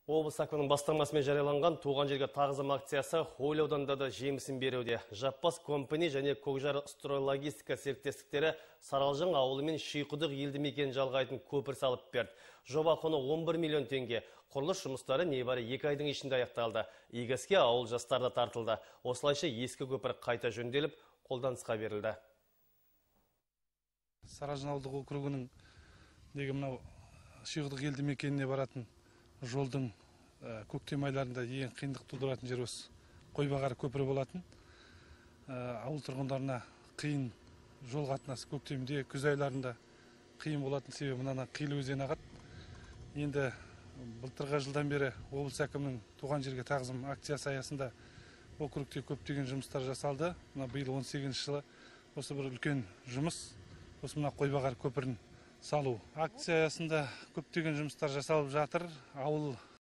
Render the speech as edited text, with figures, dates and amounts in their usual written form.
Облыс әкімінің бастамасымен жарияланған «Туған жерге тағзым» акциясы Ойлы ауданында да жемісін беруде. Жаппас Компани және Көкжар Стройлогистика серіктестіктері Саралжың ауылы мен Шиқұдық елді мекенін жалғайтын көпір салып берді. Жоба құны 11 миллион теңге. Құрылыс жұмыстары небәрі 2 айдың ішінде аяқталды. Игі іске ауыл жастары да тартылды. Осылайша ескі көпір қайта жөнделіп, қолданысқа берілді. Саралжын ауылдық округінің мынау Шиқұдық елді мекеніне баратын жолдың көктем айларында ең қиындық тудыратын жері осы Қойбағар көпірі болатын. Ауыл тұрғындарына қиын жол қатынасы, көктемде, күз айларында қиын болатын, себебі мынаны Қилы өзені ағады. Енді былтырғы жылдан бері облыс әкімінің «Туған жерге тағзым» акциясы аясында округте көптеген жұмыстар жасалды. Мына биыл, 18 жылы, осы бір үлкен жұмыс, осы мына Қойбағар көпірін салу. Акция аясында көптеген жұмыстар жасалып жатыр. Ауыл